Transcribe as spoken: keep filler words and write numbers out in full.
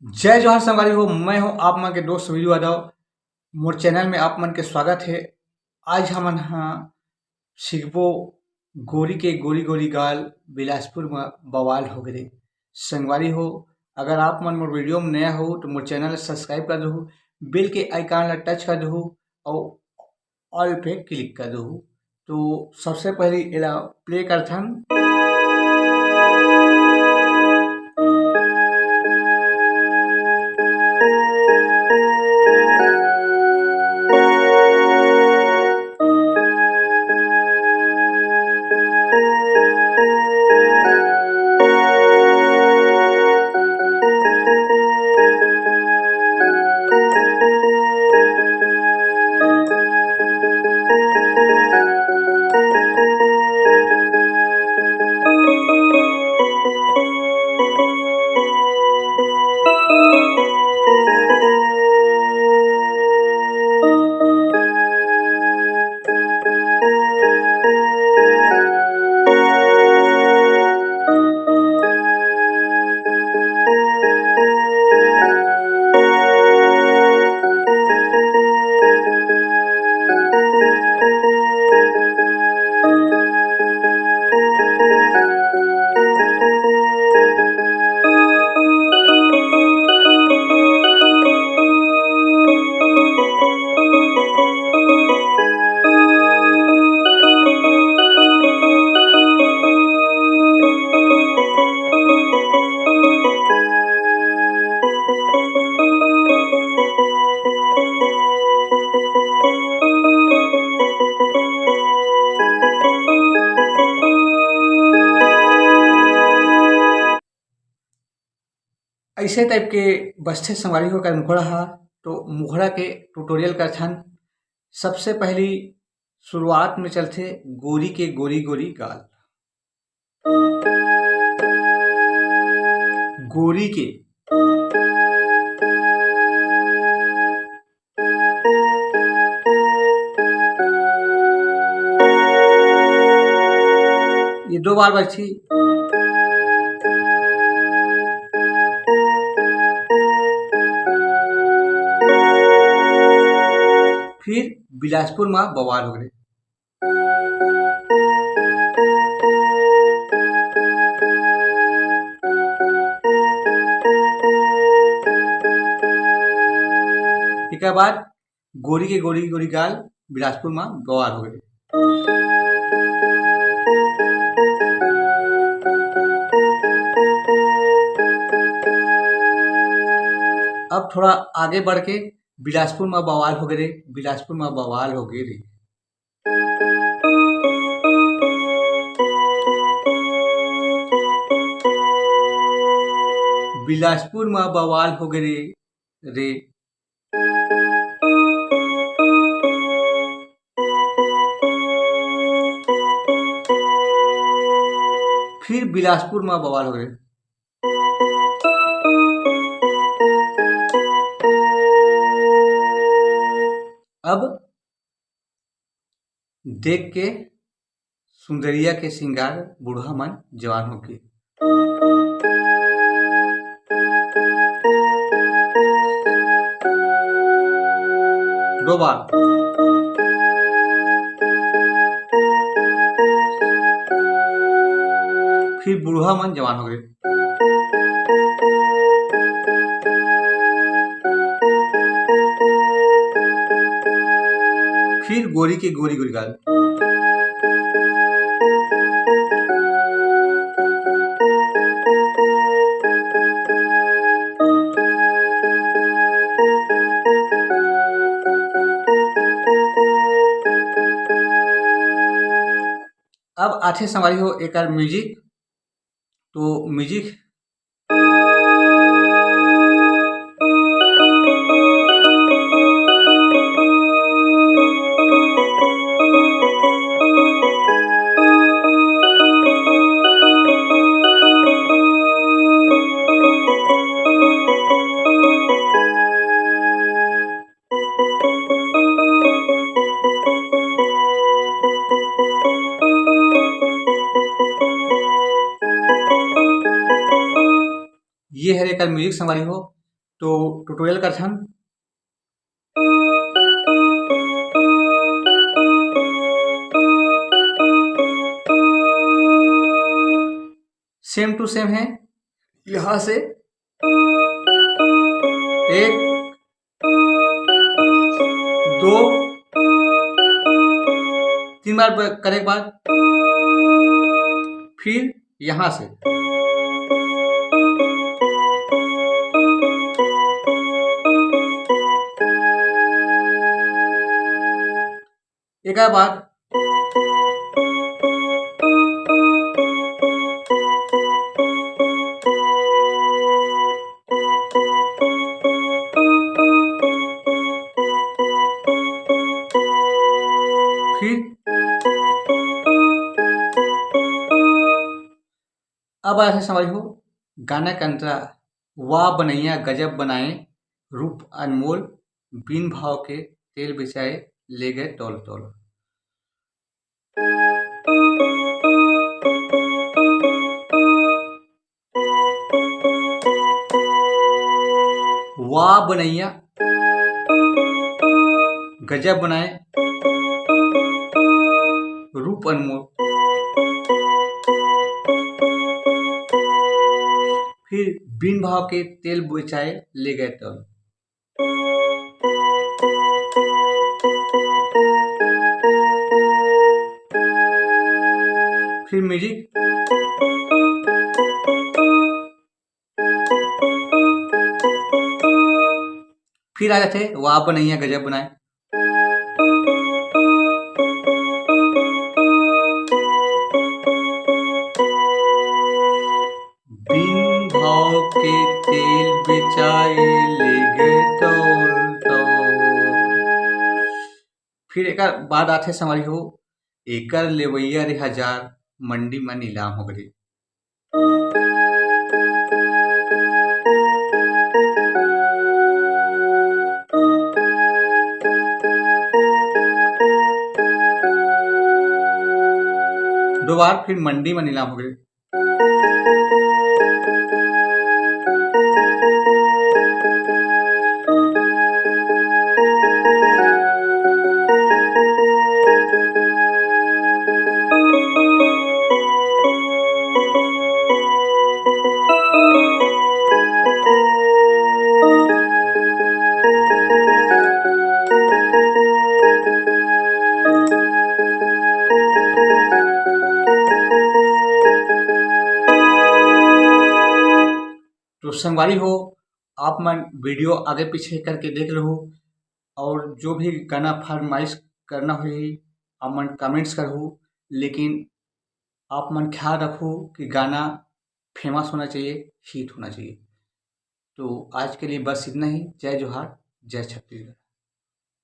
जय जोहार संगवारी हो, मैं हूं आप मन के दोस्त वीरू यादव। मोर चैनल में आप मन के स्वागत हे। आज हमन ह सीखबो गोरी के गोरी गोरी गाल, बिलासपुर म बवाल हो गे रे। संगवारी हो, अगर आप मन मोर वीडियो में नया हो तो मोर चैनल ला सब्सक्राइब कर दहू, बेल के आइकन ला टच कर दहू और ऑल पे क्लिक कर दहू। तो सबसे पहले एला प्ले करथन। ऐसे टाइप के बजथे संगवारी हो एकर मुखड़ा हा। तो मुखड़ा के ट्यूटोरियल करथन। सबसे पहली शुरुआत में चलथे गोरी के गोरी गोरी गाल। गोरी के ये दो बार बजथे। फिर बिलासपुर म बवाल हो गे। एकर बाद गोरी के गोरी गोरी गाल बिलासपुर म बवाल हो गे। अब थोड़ा आगे बढ़ के बिलासपुर म बवाल हो गे रे, बिलासपुर म बवाल हो गे रे। बिलासपुर म बवाल हो गे रे, रे। फिर बिलासपुर म बवाल हो गे। अब देख के सुंदरिया के सिंगार, बूढ़ा मन जवान होगे। दो बार। फिर बूढ़ा मन जवान होगे। फिर गोरी के गोरी गोरी गाल। अब आथे संगवारी हो एकर म्यूजिक। तो म्यूजिक ये हरे एकर म्यूजिक संगवारी हो। तो ट्यूटोरियल करथन। सेम टू सेम है, यहाँ से एक, दो, तीन बार ब-, करे के बाद फिर यहाँ से एकर बाद फिर अब ऐसे समझ हो, गाना के अंतरा, वाह बनैया गजब बनाए, रूप अनमोल, बिन भाव के तेल बेचाए, ले गए तौल तौल। वाह बनैया गजब बनाए, रूप अनमोल, फिर बिन भाव के तेल बेचाए, ले गए तौल। फिर म्यूजिक, फिर आ जाते वाह बनैया गजब बनाए। बिन भाव के तेल बेचाए, ले गए तौल तौल। फिर एक बाद आथे संगवारी हो, एकर लेवैया रे हजार, मंडी म नीलाम हो गए। दो बार फिर मंडी म नीलाम हो गए। तो संगवारी हो, आप मन वीडियो आगे पीछे करके देख लहू, और जो भी गाना फरमाइश करना होही, आप मन कमेंट्स करहू, लेकिन आप मन ख्याल रखू कि गाना फेमस होना चाहिए, हिट होना चाहिए। तो आज के लिए बस इतना ही। जय जोहार, जय छत्तीसगढ़।